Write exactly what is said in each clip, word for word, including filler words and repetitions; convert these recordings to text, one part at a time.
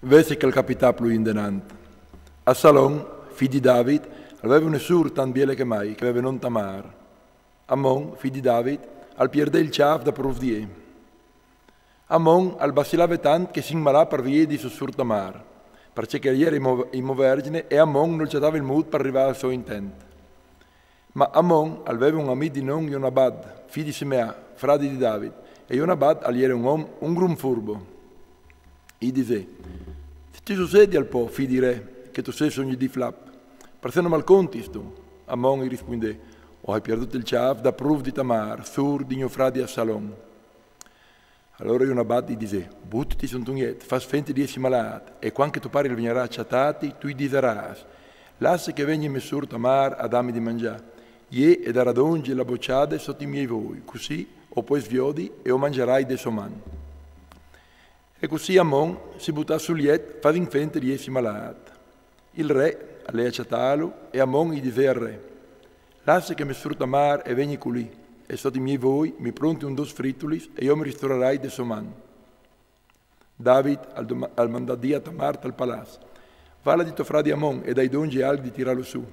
Vês ce che al capità plui indenant. Assalon, fi di David, al veve une sûr tant biele che mai, che veve non Tamar. Amon, fi di David, al pierdè il cjâf daprûf di jê. Amon al bacilave tant che si inmalà par vie di sô sûr Tamar, parcè che jere imo-, imovergjine e Amon nol cjatave il mût par rivâ al so intent. Ma Amon al veve un amì di non Jonabad, fi di Simea, fradi di David, e Jonabad al jere un om un grum furbo. I disè: Ce ti sucedial po, fi di re, che tu sês ogni dì flap? Parcè no mal contistu? Amon i rispuindè: O ai pierdût il cjâf daprûf di Tamar, sûr di gno fradi Assalon. Alore Jonabad i disè: Butiti suntun jet, fâs fente di jessi malât, e cuant che to pari al vignarà a cjatâti, tu i disarâs: Lasse che vegni me sûr Tamar a dâmi di mangjâ. Jê e darà dongje la bocjade sot i miei voi, cussì o pues viodi e o mangjarai de sô man. E cussì Amon si butà sul jet, fasint fente di jessi malât. Il re al lè a cjatâlu, e Amon i disè al re: Lasse che me sûr Tamar e vegni culì, e sot i miei voi mi pronti un dôs fritulis e jo mi ristorarai de sô man. David al doma-, al mandà dì a Tamar tal palaç: Vala di to fradi Amon e dai dongje alc di tirâlu sù.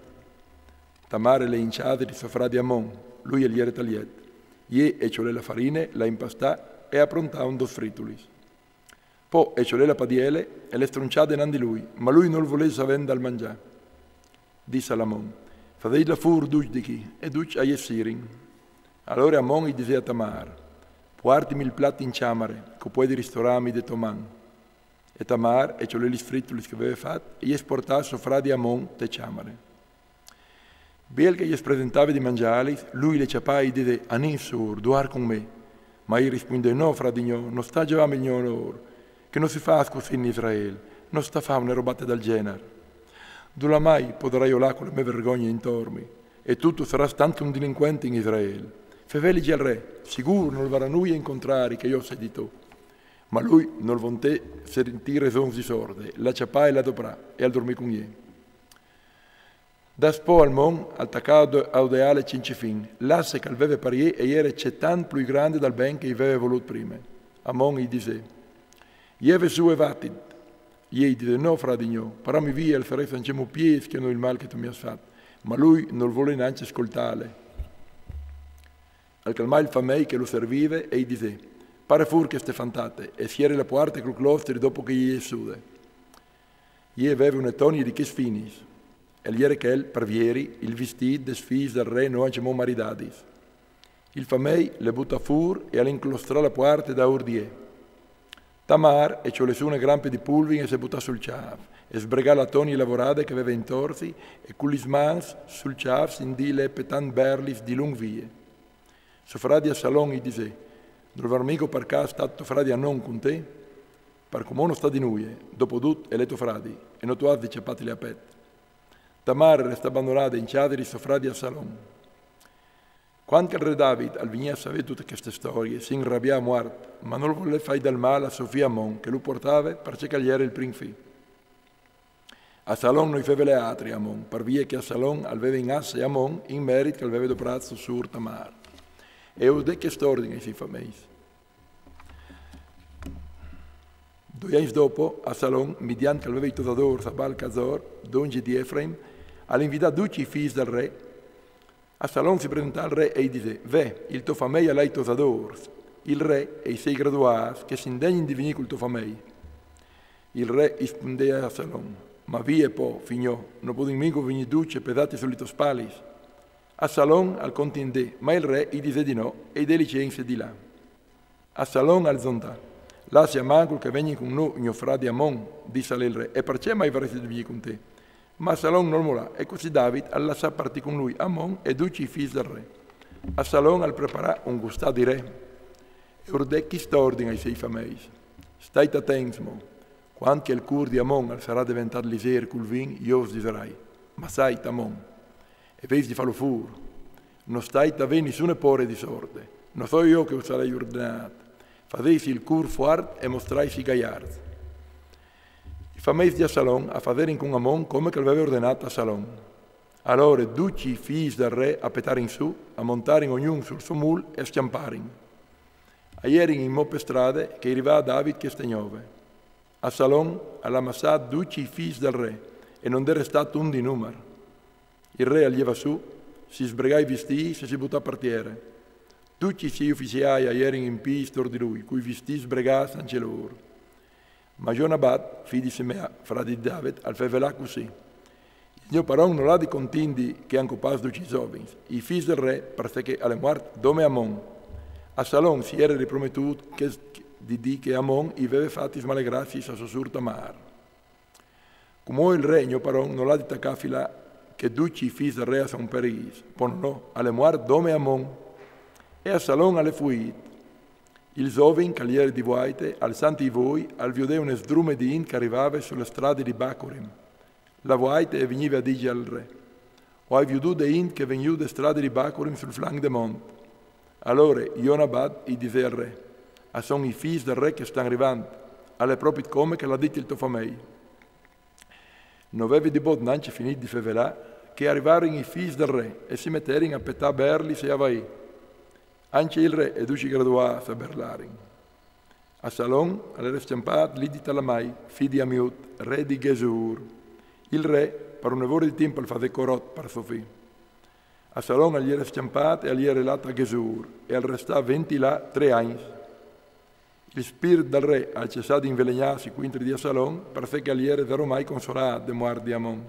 Tamar e lè in cjase di so fradi Amon, lui al jere tal jet. Jê e cjolè la farine, la impastà e a prontà un dôs fritulis. Po e cjolè la padiele e le strunçà denant di lui, ma lui nol volè savênt dal mangjâ. Dissal Amon: Fasêtla fûr ducj di chi. E ducj a jessirin. Alore Amon i disè a Tamar: Puartimi il plat in cjamare, che o puedi ristorâmi de tô man. E Tamar e cjolè lis fritulis che e veve fat e jes puartà so fradi Amon te cjamare. Biel che i jes presentave di mangjâlis, lui le cjapà e i disè: Anìn sûr, duar cun me. Ma i rispuindè: No, fradi gno, no sta gjavâmi il gno onôr, che no si fâs cussì in Israel, no sta fâ une robate dal gjenar. Dulà mai podarai olâ cu la mê vergogne intor mi, e tu, tu sarâs tant che un delincuent in Israel. Feveligi al re, sigûr nol varà nuie in contrari che jo sedi to. Ma lui nol vontè sintî resons di sorde, la cjapà e la doprà, e al durmì cun jê. Daspò Amon al tacà a ode-, a odeâle cence fin, l'asse che al veve par jê e jere cetant plui grande dal ben che i veve volût prime. Amon i disè: Jeve sù e vatit. Jê i disè: No, fradi gno, parâmi vie al sarès ancjemò piês che no il mâl che tu mi âs fat. Ma lui nol volè nancje scoltâle. Al calmà il famei che lu servive e i disè: Pare fûr cheste fantate, e siere la puarte cul clostri dopo che e je jessude. Jê e veve une tonie di chês finis, e al jere chel, par vieri, il vistît des fiis dal re no ancjemò maridadis. Il famei le butà fûr e al inclostrà la puarte daûr di jê. Tamar e cjolè sù une grampe di pulvin e se butà sul cjâf, e sbregà la tonie lavorade che e veve intorsi, e cu lis mans sul cjâf si 'nd lè petant berlis di lunc vie. So fradi Assalon i disè: Nol varà migo par câs stât to fradi Amon cun te? Par cumò no sta dî nuie, dopo dut al è to fradi, e no tu âs di cjapâtile a pet. Tamar e restà bandonade in cjase di so fradi Assalon. Cuant che il re David al vignì a savê dute cheste storie, si inrabià a muart, ma nol volè fâi dal mâl a so fi Amon, che lu puartave parcè che al jere il prin fi. Assalon no i fevelè altri a Amon, par vie che Assalon al veve in asse Amon in merit che al veve doprât so sûr Tamar. E ur dè chest ordin ai siei fameis. Doi agns dopo, Assalon, midiant che al veve i tosadôrs a Baal-Cazor, dongje di Efraim, al invidà ducj i fiis dal re. Assalon si presentà al re e i disè: Ve, il to famei al à i tosadôrs. Il re e i siei graduâts che si indegnin di vignî cul to famei. Il re i rispundè a Assalon: Ma vie po, fi gno, no podìn migo vignî ducj e pesâti su li tôs spalis. Assalon al contindè, ma il re i disè di no e i dè license di lâ. Assalon al zontà: Lassi almancul che vegni cun nô gno fradi Amon, dissal il re, e parcè mai varès di vignî cun te? Ma Assalon nol molà, e cussì David al lassà partî cun lui Amon e ducj i fiis dal re. Assalon al preparà un gustâ di re e ur dè chist ordin ai siei fameis: Stait atents mo, cuant che il cûr di Amon al sarà deventât lizêr cul vin, jo us disarai: Massait Amon e vês di fâlu fûr. No stait a vê nissune pôre di sorde, no soi jo che us ai ordenât. Fasêtsi il cûr fuart e mostraitsi gaiarts. I fameis di Assalon a faserin cun Amon come che al veve ordenât Assalon. Alore ducj i fiis dal re a petarin sù, a montarin ognun sul so mûl e a scjamparin. A jerin inmò pe strade che i rivà a David cheste gnove. Assalon al à massât ducj i fîs dal re, e no 'nd è restât un di numar. Il re al jeva sù, si sbregà i vistîts e si butà par tiere. Ducj i siei ufiziâi a jerin in pîts ator di lui, cui vistîts sbregâts ancje lôr. Ma Jonabad, fi di Simea, fradi di David, al fevelà cussì: Il gno paron nol à di contindi che a 'nd copàs ducj i zovins, i fîs dal re, parcè che al è muart dome Amon. Assalon si jere riprometût che, di dî che Amon i veve fat lis mâls graciis a sô sûr Tamar. Cumò il re, gno paron, nol à di tacâ a filâ che ducj i fîs dal re a son perîts. Po no, al è muart dome Amon. E Assalon al è fuît. Il zovin, che al jere di vuaite, alçant i voi, al viodè une sdrume di int che al rivave su la strade di Bacurim. La vuaite e vignive a dî al re: O ai viodût de int che e ven jù de strade di Bacurim sul flanc de mont. Alore Jonabad i disè al re: A son i fîs dal re che a stan rivant, al è propit come che al à dit il to famei. No veve di bot nancje finît di fevelâ, che a rivarin i fîs dal re e si meterin a petâ berlis e a vaî. Ancje il re e ducj i graduâts a berlarin. Assalon al jere scjampât li di Talamai, fi di Amiut, re di Ghesur. Il re, par une vore di timp, al fasè corot par so fi. Assalon al jere scjampât e al jere lât a Ghesur, e al restà venti là trê agns. Il spirt dal re al cessà di invelegnâsi cuintri di Assalon, parcè che al jere daromai consolât de muart di Amon.